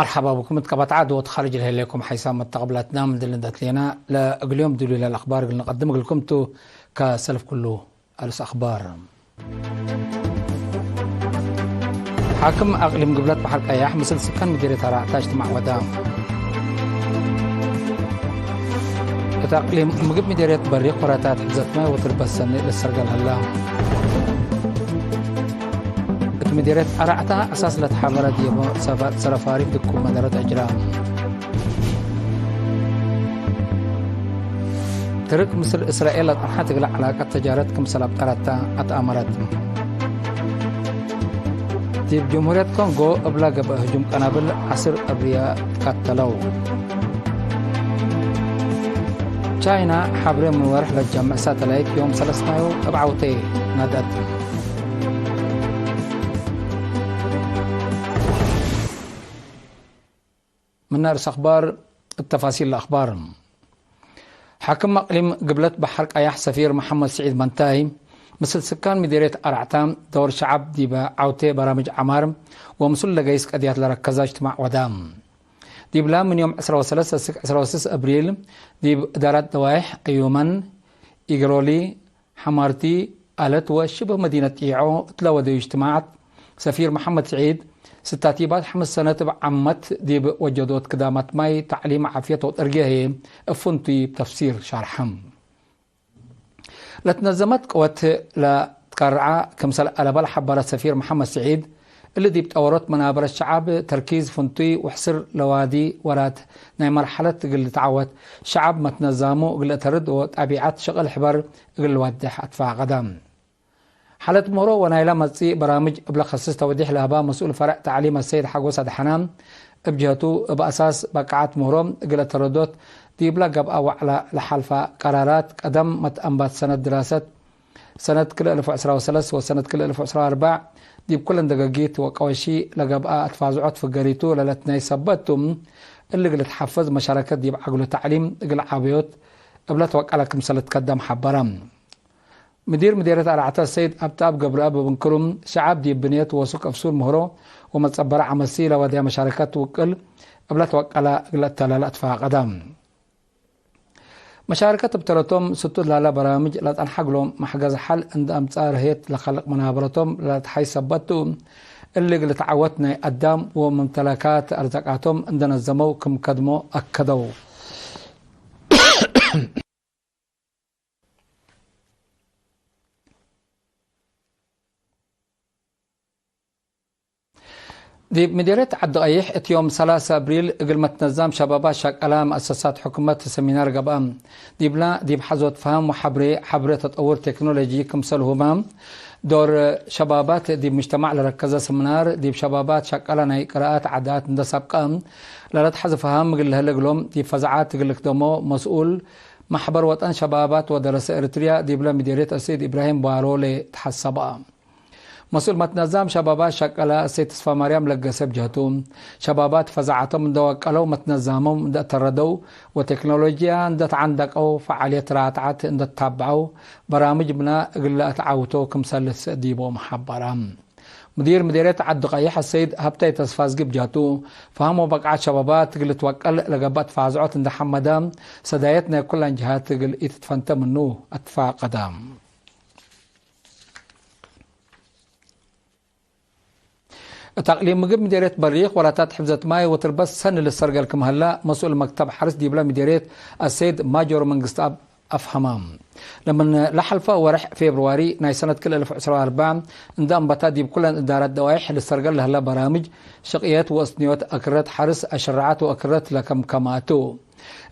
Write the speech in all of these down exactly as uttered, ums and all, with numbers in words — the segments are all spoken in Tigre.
መርሐባ ብኩም። እት ቀበት ዐድ ወእት ኻርጅ ለህሌኩም ሐይሳም መተቀብላትና ምን ድል ንደትሌና፣ ለእግል ዮም ድሉይ ለልአክባር እግል ንቀድም እግልኩም ቱ። ከሰልፍ ኩሉ፣ አሉስ አክባር። ሓክም አቅሊም ግብለት በሐር ቀያሕ ምስል ስካን ምዴርየት አራዕታ እጅትማዕ ወደ። እት አቅሊም ምግብ ምዴርየት በሪክ ወራታት ሕፍዘት ማይ ወትርበት ሰኒ ልሰርገል ሀላ። እት ምዴርየት አራዕታ አሳስ ለትሓበረ ዲብ ሰፈ-፣ ሰረፋሪፍ ድኩም መደረት እጅራ። ትርክ ምስል እስራኤል ለጸንሐት እግለ ዐላቀት ተጃረት ክምሰል አብጠረተ አትአመረት። ዲብ ጀምሁርየት ኮንጎ እብለ ገብአ ህጁም ቀናብል ዐስር አብርየ ትቀተለው። ቻይና ሐብሬ ምን ወርሕ ለትጀምዕ ሳተላይት ዮም ሰለስ ማዩ እብ ዐውቴ ነድአት። ምነ ርእስ አክባር፣ እት ተፋሲል ለአክባር። ሓክም አቅሊም ግብለት በሐር ቀያሕ ሰፊር መሐመድ ስዒድ መንታይ፣ ምስል ስካን ምዴርየት አራዕታ፣ ደውር ሸዐብ ዲበ ዐውቴ በራምጅ ዐማር ወምስሉ ለገይስ ቀድያት ለረከዘ እጅትማዕ ወደ። ዲብላ ምን ዮም ዕስራ ወሰለስ እስክ ዕስራ ወስስ አብሪል፣ ዲብ እዳራት ደዋይሕ አዩመን፣ ኢግሮሊ፣ ሐማርቲ፣ አለት ወሽብህ መዲነት ጢዖ እትለ ወደዩ እጅትማዓት፣ ሰፊር መሐመድ ስዒድ፣ ስታቲባት ሐምስ ሰነት እብ ዓመት ዲብ ወጀዶት ክዳማት ማይ፣ ተዕሊም፣ ዓፍየት ወጠርጌ ህዬ እብ ፍንቱይ እብ ተፍሲር ሻርሐ። ለትነዘመት ቅወት ለትከርዐ ክምሰል አለበ ለሐበረ ሰፊር መሐመድ ስዒድ፣ እሊ ዲብ ጠወሮት መናበረት ሸዐብ ተርኪዝ ፍንቱይ ወሕስር ለዋዲ ወራት ናይ መርሐለት እግል ልትዐወት፣ ሸዐብ መትነዛሙ እግል ለአተርድ ወጣቢዐት ሽቅል ሕበር እግል ልዋድሕ አትፋቀደ። ሓለት ምህሮ ወናይለ መጽእ በራምጅ እብለ ከስስ ተውዲሕ ለሀባ መስኡል ፈርዕ ተዕሊም አሰይድ ሓጎስ አድሐና፣ እብ ጀህቱ፣ እብ አሳስ በቃዐት ምህሮ እግል አተረዶት ዲብለ ገብአ ወዕለ ለሓልፈ ቀራራት፣ ቀደም መትአንባት ሰነት ድራሰት ሰነት ክልኤ አልፍ ወዕስራ ወሰለስ ወሰነት ክልኤ አልፍ ወዕስራ ወአርበዕ ዲብ ኩለን ደገጊት ወቀወሺ ለገብአ አትፋዝዖት ፍገሪቱ ለለትናይ ሰበት ቱ፣ እሊ እግል ልትሐፈዝ መሻረከት ዲብ ዐግሉ ተዕሊም እግል ዓበዮት እብለ ትወቀለ ክምሰል ልትከደም ሐበረ። ምዲር ምዴርየት አራዕተ ሰይድ አብጣብ ገብረአብ እብ እንክሩ፣ ሸዐብ ዲብ ብንየት ወሱቅ እብ ሱር ምህሮ ወመጸበረ ዐመሲ ለወድያ መሻረከት ውቅል እብለ ትወቀለ እግል ለአተላለ አትፋቀደ። መሻረከት እብ ተረቶም ስቱት ላለ በራምጅ ለጸንሐ እግሎም መሕገዝ ሐል እንደ አምጽአ ረህየት ለከልቅ መናበረቶም ለለትሐይ ሰበት ቱ፣ እሊ እግል ልትዐወት ናይ አዳም ወመምተለካት አርዘቃቶም እንደ ነዘመው ክም ከድሞ አከደው። ዲብ ምዴርየት ዐዲ ቀይሕ እት ዮም ሰላሰ አብሪል እግል መትነዛም ሸባባት ሸቀላ መአሰሳት ሕኩመት ሰሚናር ገብአ። ዲብላ ዲብ ሐዞት ፈሀም ወሐብሬ ሐብሬ ተጠውር ቴክኖሎጂ ክምሰልሁመ ዶር ሸባባት ዲብ ሙጅተማዕ ለረከዘ ሰሚናር፣ ዲብ ሸባባት ሸቀላ ናይ ቅራአት ዓዳት እንደ ሰብቀ ለለትሐዝ ፈሀም እግል ለህለ እግሎም ዲብ ፈዛዓት እግል ልክደሞ መስኡል መሕበር ወጠን ሸባባት ወደረሰ ኤሪትርያ ዲብለ ምዴርየት አሰይድ ኢብራሂም ባሮሌ ተሐሰበ። መስኡል መትነዛም ሸባባት ሸቀለ እሰይ ተስፋማርያም ለገሰ እብ ጀህቱ፣ ሸባባት ፈዛዐቶም እንደ ወቀለው፣ መትነዛሞም እንደ አተረደው ወቴክኖሎጅያ እንደ ተዐንደቀው፣ ፈዓልየት ራትዓት እንደ ተታብዐው፣ በራምጅ ብነ እግል ለአትዓውቶ ክምሰል ልትሰእ ዲቦም ሐበረ። ሙዲር ምዴርየት ዐዲ ቀይሕ አሰይድ ሀብታይ ተስፋዝጊ እብ ጀህቱ፣ ፈሀም ወበቃዐት ሸባባት እግል ልትወቀል ለገብአ ተፋዝዖት እንደ ሐመደ፣ ሰዳየት ናይ ኩለን ጀሃት እግል ኢትትፈንተ ምኑ አትፋቀደ። እት አቅሊም ምግብ ምዴርየት በሪክ ወላታት ሕፍዘት ማይ ወትርበት ሰኒ ልሰርገል ክም ሀለ፣ መስኡል መክተብ ሐርስ ዲብለ ምዴርየት አሰይድ ማጆር መንግስትአብ አፍሀመ። ለምን ለሐልፈ ወርሕ ፌብርዋሪ ናይ ሰነት ክልኤ አልፍ ወዕስራ ወአርበዕ እንደ አንበታ ዲብ ኩለን እዳራት ደዋይሕ ልሰርገል ለህለ በራምጅ ሽቅየት ወእስንዮት አክረት ሐርስ አሸረዐት ወአክረት ለከምከማቱ።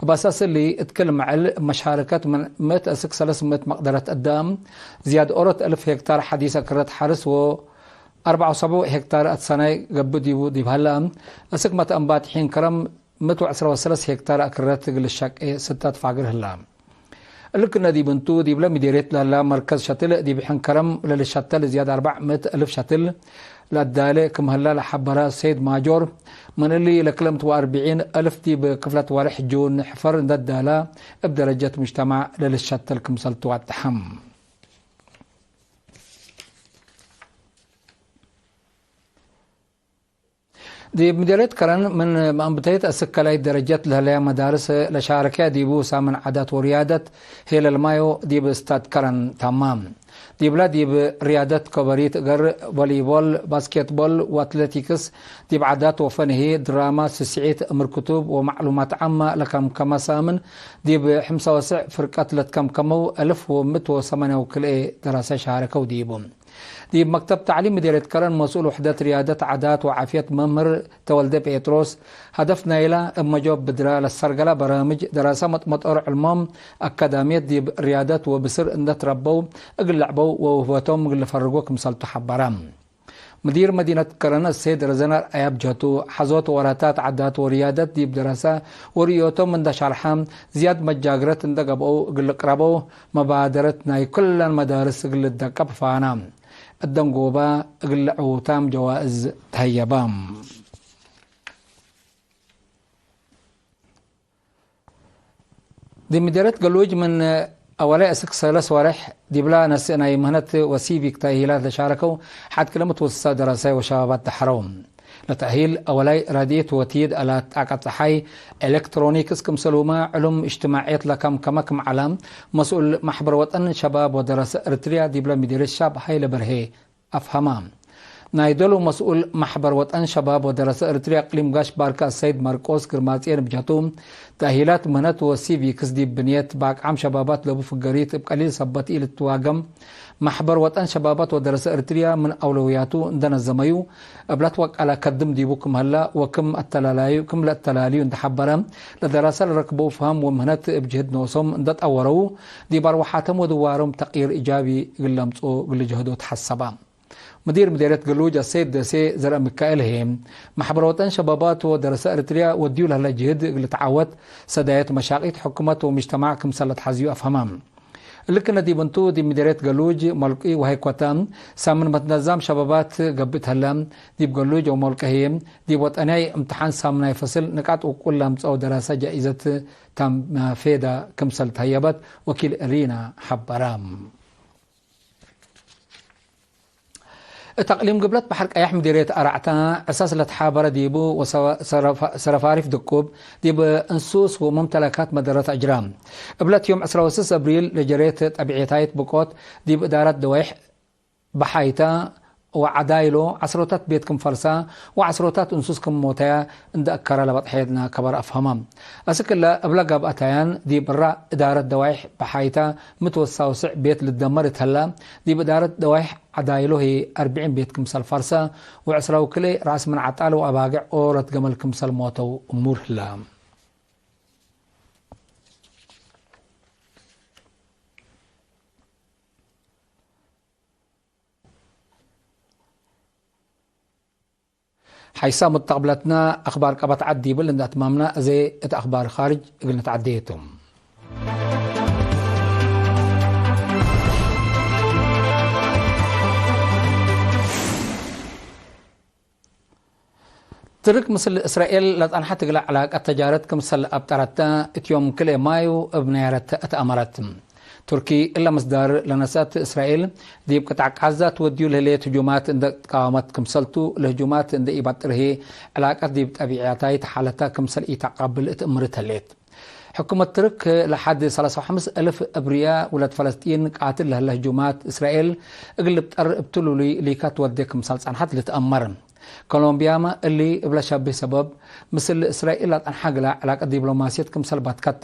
እብ አሳስ እሊ፣ እት ክል መዕል እብ መሻረከት ምን ምእት እስክ ሰለስ ምእት መቅደረት አዳም፣ ዝያድ ኦሮት አልፍ ሄክታር ሐዲስ አክረት ሐርስ ወአርበዕ ወሰቡዕ ሄክታር አትሰናይ ገብእ ዲቡ ዲብ ሀለ፣ እስክ መትአንባት ሒን ከረም ምእት ወዕስራ ወሰለስ ሄክታር አክረት እግል ልሸቄ ስተ ትፋግር ህላ። እሊ ክነ ዲብ እንቱ፣ ዲብለ ምዴርየት ለህላ መርከዝ ሸትል ዲብ ሕን ከረም ለልሸተል ዝያድ አርበዕ ምእት አልፍ ሸትል ለአዳሌ ክም ህላ ለሐበረ ሰይድ ማጆር፣ ምን እሊ ለክልምት ወአርብዒን አልፍ ዲብ ክፍለት ወርሕ ጁን ሕፈር እንደ አዳላ፣ እብ ደረጀት ሙጅተማዕ ለልሸተል ክምሰል ትዋደሐም። ዲብ ምዴርየት ከረን ምን መአንብተይት አስክ ካልኣይት ደረጀት ለህለያ መዳርስ ለሻረከያ ዲቡ ሳምን ዓዳት ወርያደት ሄለል ማዮ ዲብ ስታድ ከረን ተማም። ዲብላ ዲብ ርያደት ከበሪት እገር፣ ቮሊቦል፣ ባስኬትቦል ወአትሌቲክስ፣ ዲብ ዓዳት ወፈን ህይ ድራማ፣ ስስዒት፣ ምርክቱብ ወማዕሉማት ዓመ ለከምከመ ሳምን ዲብ ሕምሳ ወስዕ ፍርቀት ለትከምከመው አልፍ ወምእት ወሰማንያ ወክልኤ ደራሰ ሻረከው ዲቡ። ዲብ መክተብ ተዕሊም ምዴርየት ከረን መስኡል ውሕደት ርያደት ዓዳት ወዓፍየት መምህር ተወልደ ጴጥሮስ፣ ሀደፍ ናይላ እብ መጆብ ብድራ ለሰርገላ በራምጅ ደራሰ መጥመጦር ዕልሞም አካዳምየት ዲብ ርያደት ወብስር እንደ ትረበው እግል ለዕበው ወውህበቶም እግል ልፈርጎ ክምሰልቱ ሐበረ። ምዲር መዲነት ከረን አሰይድ ረዘን አርአያ ብጀቱ፣ ሐዞት ወራታት ዓዳት ወርያደት ዲብ ደራሰ ወርእዮቶም እንደ ሸርሐ፣ ዝያድ መጃግረት እንደ ገብአው እግል ልቅረበው መባደረት ናይ ኩለን መዳርስ እግል ልደቀብ ፋና። እደንጎባ እግል ለዕዉታም ጀዋእዝ ተሀየባም። ዲብ ምዴርየት ገሉጅ ምን አወላይ አስክ ሰለስ ወሬሕ ዲብላ ነስእ ናይ ምህነት ወሲቪክ ተእሂላት ለሻረከው ሐድ ክለ ምትወሰሰ ደራሳይ ወሸባባት ደሐረው። ለተእሂል አወላይ ራድየት ወትይድ አላት ጣቀት ጸሓይ፣ ኤሌክትሮኒክስ ክምሰልሁመ ዕሉም እጅትማዕየት ለከምከመ ክም ዐለ፣ መስኡል ማሕበር ወጠን ሸባብ ወደረሰ እርትርያ ዲብለ ምዴርየት ሻብ ሀይለ በርሄ አፍሀመ። ናይ ዶሉ መስኡል ማሕበር ወጠን ሸባብ ወደረሰ እርትርያ እቅሊም ጋሽ ባርካ አሰይድ ማርቆስ ግርማጽዮን ብጀቱ፣ ተእሂላት ምህነት ወሲቪክስ ዲብ ብንየት በአቅዓም ሸባባት ለቡ ፍገሪት እብ ቀሊል ሰበት ኢልትዋገም፣ ማሕበር ወጠን ሸባባት ወደረሰ እርትርያ ምን አውለውያቱ እንደ ነዘመዩ፣ እብ ለትወቀለ ከድም ዲቡ ክም ሀላ ወክም አተላላዩ፣ ክም ለአተላልዩ እንደ ሐበረ፣ ለደራሰ ለረክበው ፍሀም ወምህነት እብ ጅህድ ኖሶም እንደ ጠወረው፣ ዲብ አርወሓቶም ወድዋሮም ተቅይር ኢጃቢ እግል ለምጽኦ እግል ልጅህዶ ተሐሰበ። ምዲር ምዴርየት ገሉጅ አሰይድ ደሴ ዘርአሚካኤል ህዬ፣ ማሕበር ወጠን ሸባባት ወደረሰ እርትርያ ወድዩ ለህለ ጅህድ እግል ልትዓወት፣ ሰዳየት መሻቂት ሕኩመት ወምጅተማዕ ክምሰል ለትሐዝዩ አፍሀመ። እሊ ክነ ዲብ እንቱ፣ ዲብ ምዴርየት ገሉጅ፣ መልቁ ወሀይኮተ፣ ሳምን መትነዛም ሸባባት ገብእ ተለ። ዲብ ገሉጅ ወመልቁ ህዬ፣ ዲብ ወጠንያይ እምትሓን ሳምናይ ፈስል ንቃጥ ውቁል ለአምጸአው ደራሰ ጃኢዘት ታም ፌዳ ክምሰል ተሀየበት ወኪል ሪና ሐበረ። እት አቅሊም ግብለት በሐር ቀያሕ ምዲርየት አራዕታ ዕሳስ ለተሓበረ ዲቡ ወሰረፋሪፍ ድቁብ ዲብ እንሱስ ወመምተለካት መደረት አጅራ። እብለት ዮም ዕስራ ወስስ አብሪል ለጀሬት ጠቢዔታይት ብቆት ዲብ እዳረት ደዋይሕ በሓይታ ወዐዳይሎ ዐስሮታት ቤት ክም ፈልሳ ወዐስሮታት እንሱስ ክም ሞተያ እንደ አከረ ለበጥሐየትነ ከበር አፍሀመ። አስክ እለ እብለ ገብአታያን ዲብ እራ እዳረት ደዋይሕ በሓይታ ምትወሳውስዕ ቤት ልደመር እት ሀላ፣ ዲብ እዳረት ደዋይሕ ዐዳይሎ ህይ አርብዒን ቤት ክምሰል ፈርሰ ወዕስራ ወክልኤ ረአስ ምን ዐጣል ወአባግዕ ኦረት ገመል ክምሰል ሞተው እሙር ህለ። ሐይሳም እት ተቅብለትነ አክባር ቀበት ዐድ ዲብል እንደ አትማምነ፣ አዜ እት አክባር ካርጅ እግል ንትዐዴ ቱ። ትርክ ምስል እስራኤል ለጸንሐት እግለ ዕላቀት ተጃረት ክምሰል አብጠረተ፣ እት ዮም ክልኤ ማዩ እብ ነያረት ተአመረት። ቱርኪ እለ ምስዳር ለነሰአት፣ እስራኤል ዲብ ቅጣዕ ቃዛ ትወድዩ ለህሌት ህጁማት እንደ ትቃወመት ክምሰልቱ፣ ለህጁማት እንደ ኢባጥር ህዬ ዕላቀት ዲብ ጠቢዕያታይ ተሓለተ ክምሰል ኢተቀብል እት እምርት ህሌት። ሕኩመት ትርክ ለሐድ ሰላሳ ወሐምስ እልፍ እብርያ ውለድ ፈለስጢን ቃትል ለህለ ህጁማት እስራኤል እግል ልብጠር እብ ትሉሉይ ሊካ ትወዴ ክምሰል ጸንሐት ልትአመር። ኮሎምቢያመ እሊ እብለ ሸብህ ሰበብ፣ ምስል እስራኤል ለአጠንሐ ግላ ዕላቀት ዲብሎማስየት ክምሰል ባትከተ፣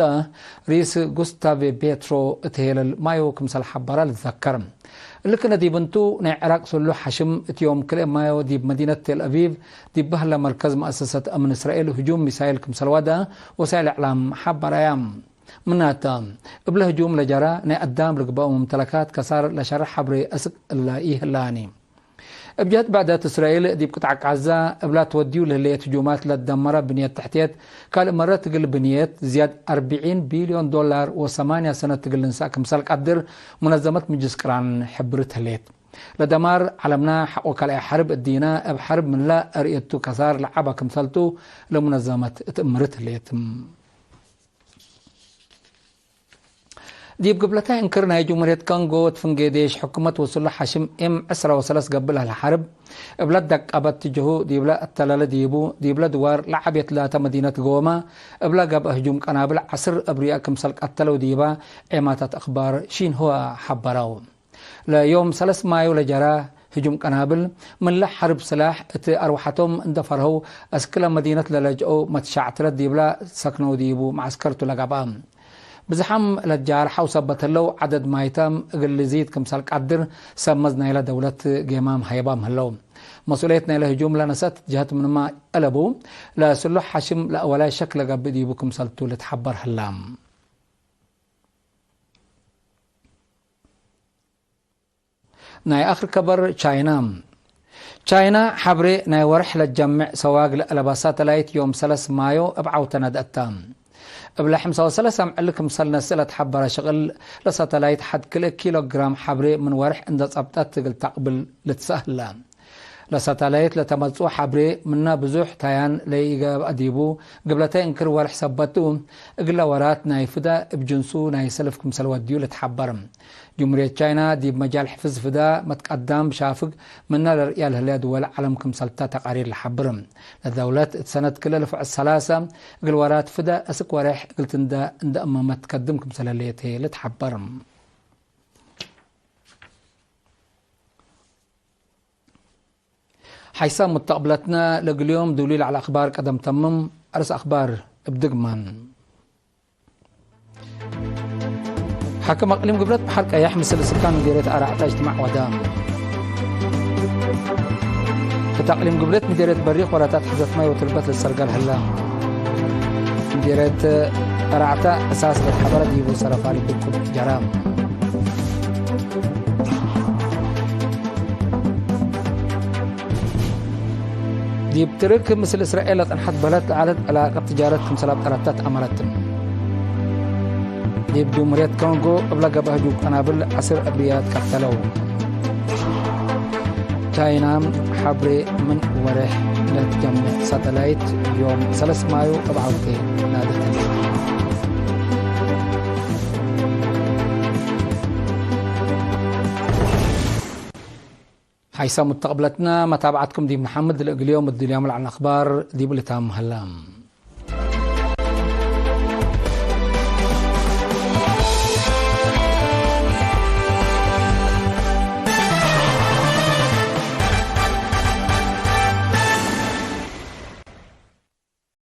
ሪስ ጉስታቬ ቤትሮ እት ሄለል ማዮ ክምሰል ሐበረ ልትዘከር። እሊ ክነ ዲብ እንቱ፣ ናይ ዕራቅ ስሉሕ ሐሽም እት ዮም ክልኤ ማዮ ዲብ መዲነት ቴል አቪቭ ዲብ በህለ መርከዝ መአሰሰት አምን እስራኤል ህጁም ሚሳይል ክምሰል ወደ ወሳይል እዕላም ሐበረያ። ምናተ፣ እብለ ህጁም ለጀረ ናይ አዳም ልግበእ ወመምተለካት ከሳር ለሸርሕ ሐብሬ አስክ እለ ኢህላኒ። እብ ጀህት ብዕደት እስራኤል ዲብ ቅጣዕ ቃዛ እብላ ትወድዩ ለህሌት ህጁማት ለትደመረ ብንየት ተሕትየት፣ ካልእ መረት እግል ብንየት ዝያድ አርብዒን ቢልዮን ዶላር ወሰማንያ ሰነት እግል ልንሳእ ክምሰል ቀድር ሙነዘመት ምጅልስ ቅራን ሕብርት ህሌት። ለደማር ዐለምና ሐቆ ካልኣይ ሐርብ እዲነ እብ ሐርብ ምንለ አርእየቱ ከሳር ለዐበ ክምሰልቱ ለሙነዘመት ትእምርት ህሌት። ዲብ ግብለታይ እንክር ናይ ጅምሁርየት ኮንጎ ትፍንጌ ዴሽ ሕኩመት ወስሉሕ ሐሽም ኤም ዕስራ ወሰለስ ገብእ ለሀለ ሐርብ እብለ ደቀበት ትጅሁ ዲብለ እተለለ ዲቡ፣ ዲብለ ድዋር ለዐቤት ላተ መዲነት ጎማ እብለ ገብአ ህጁም ቀናብል ዐስር አብርያ ክምሰል ቀተለው ዲባ ዔማታት አክባር ሺንሁዋ ሐበረው። ለዮም ሰለስ ማዩ ለጀራ ህጁም ቀናብል፣ ምንለ ሐርብ ስላሕ እት አርወሐቶም እንደ ፈርሀው፣ አስክለ መዲነት ለለጅአው መትሻዕትለት ዲብላ ሰክነው ዲቡ መዐስከርቱ ለገብአ። ብዝሓም ለጃርሐው ሰበት ህለው፣ ዐደድ ማይታም እግል ልዚድ ክምሰል ቀድር፣ ሰብ መዝ ናይለ ደውለት ጌማም ሀይባም ህለው። መስኡልየት ናይለ ህጁም ለነሰአት ጀሀት ምንመ አለቡ፣ ለስሉሕ ሐሽም ለአወላይ ሸክ ለገብእ ዲቡ ክምሰልቱ ልትሐበር ህላ። ናይ አክር ከበር ቻይና። ቻይና ሐብሬ ናይ ወርሕ ለትጀምዕ ሰዋግ ለአለባ ሳተላይት ዮም ሰለስ ማዮ እብ ዐውተ ነድአታ። እብለ ሐምሳ ወሰለስ አምዕል ክምሰል ነስእ ለትሐበረ ሽቅል፣ ለሳተላይት ሐድ ክልኤ ኪሎ ግራም ሐብሬ ምን ወርሕ እንደ ጸብጠት እግል ተቅብል ልትሰአህለ። ለሳተላይት ለተመጽኡ ሐብሬ ምነ ብዙሕ ታያን ለኢገብአ ዲቡ፣ ግብለታይ እንክር ወርሕ ሰበት ቱ፣ እግለ ወራት ናይ ፍዳ እብ ጅንሱ ናይ ሰልፍ ክምሰል ወድዩ ልትሐበር። ጅምሁርየት ቻይና ዲብ መጃል ሕፍዝ ፍዳ መትቀዳም ብሻፍግ ምነ ለርእያ ለህለ ድወል ዐለም ክምሰልታ ተቃሪር ለሐብር። ለደውለት እት ሰነት ክልኤ አልፍ ወሰላሰ እግል ወራት ፍዳ እስክ ወሬሕ እግል ትንዳ እንደ እመመት ትከድም ክምሰል ህሌት ህዬ ልትሐበር። ሐይሳም ሙተቅብለትነ ለእግል ዮም ዱሊ ለዐለ አክባር ቀደም ተምም። አርስ አክባር እብ ድግማን። ሓክም አቅሊም ግብለት በሐር ቀያሕ ምስል ስካን ምዴርየት አራዕታ እጅትማዕ ወደ። እት አቅሊም ግብለት ምዴርየት በሪክ ወራታት ሕዘት ማይ ወትርበት ልትሰርገል ሀላ። ምዴርየት አራዕታ እሳስ ለትሐበረ ዲቡ ሰረፋ ልብኩብ ጀራ። ዲብ ትርክ ምስል እስራኤል ለጸንሐት በለድ ለዐለት ዕላቀት ትጃረት ክምሰል አብጠረተ ተአመረት። ዲብ ጅምሁርየት ኮንጎ እብለ ገብአ ህጁም ቀናብል ዐስር አብርያት ቀተለው። ቻይና ሐብሬ ምን ወሬሕ ለትጀምዕ ሳተላይት ዮም ሰለስ ማዩ እብ ዐውቴ ናደት። ሐይሰ ሙተቅብለትነ መታብዐትኩም ዲብ ነሐምድ፣ ለእግል ዮም እድልያም ለዐለ አክባር ዲብ ልታም ሀለ።